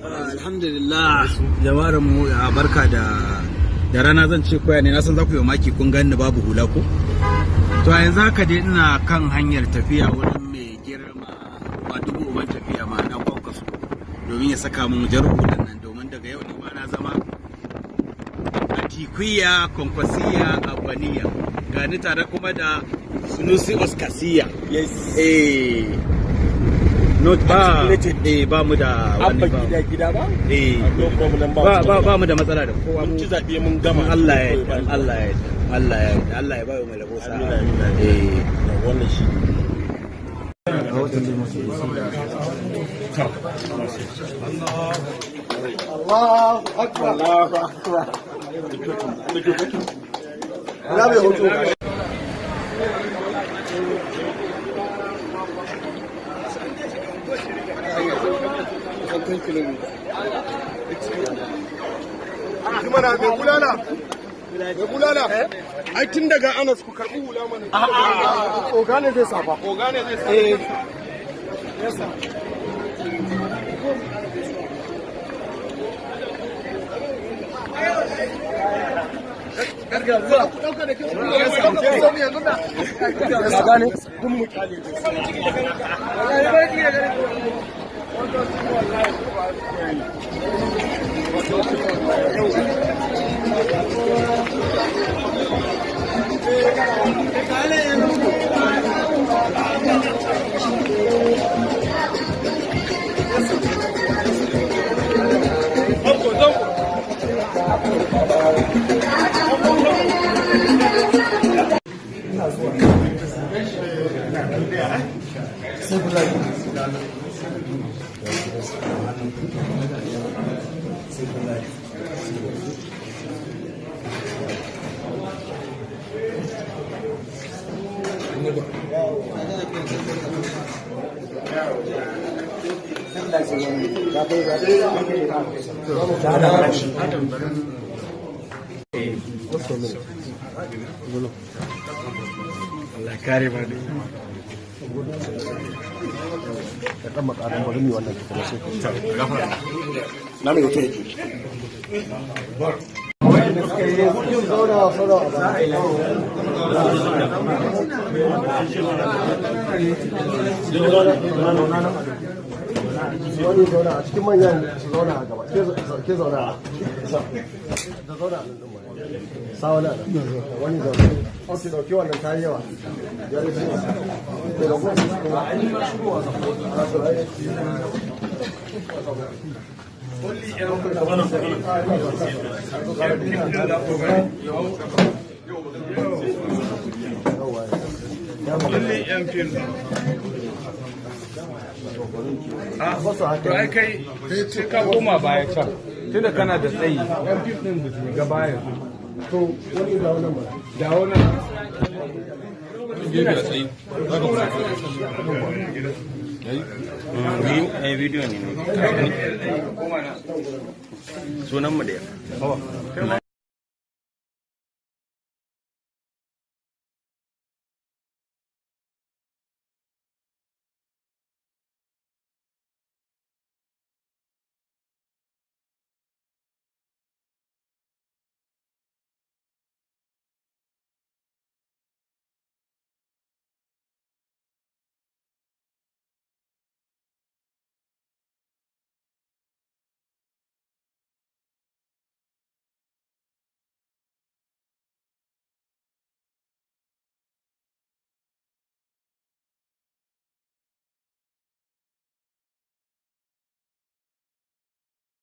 Alhamdulillah, jama'ar mu, barka da rana zan ce koya ne. Na san za ku yi maki kun ganni babu hula ko. To, a yanzu haka dai ina kan hanyar tafiya wurin mai girma dubu uban tafiya, ma'ana Kwankwaso, domin ya saka mun jar hulan nan, domin daga yau ni ma na zama Atikuya Kwankwasiya Abaniya. Gani tare kuma da Sunusi Oskasiya. Yes. Not ba ba mu da wani Abba ba. Gida gida ba? Eh. No problem ba. Ba ba mu da matsala da kowa. Mun Mu ci zaɓe, mun gama. Allah ya yarda, Allah ya yarda, Allah ya yarda, Allah ya ba mu mai rabo sa'a. Amin, amin, amin. Eh. Wannan shi. Allahu akbar. Ina mai hoto. Mana mai bulala. Mai bulala. Ai tun daga Anas ku karɓi hula mana. Oga ne zai safa. Oga ne zai safa. Allah kare ba. Ka dan matsa dan bari mu wannan tukuna sai. Na mai hoto yake. Zauna zauna a baya. Wani zauna a cikin manyan su zauna a gaba. Ke zauna a da zauna a nan din ma. Sa wani a nan. Wani zauna. Ok, dauki wannan, ta yi yawa. Ya yi zuwa. Da kuma su Only yan fim. To, ai kai sai ka koma baya can. Tunda kana da tsayi, yan fim din ba su ga baya. To, wani da wannan ba. Dawo nan. Gefe a tsaye. Eh, bidiyo ne. Sunan mu da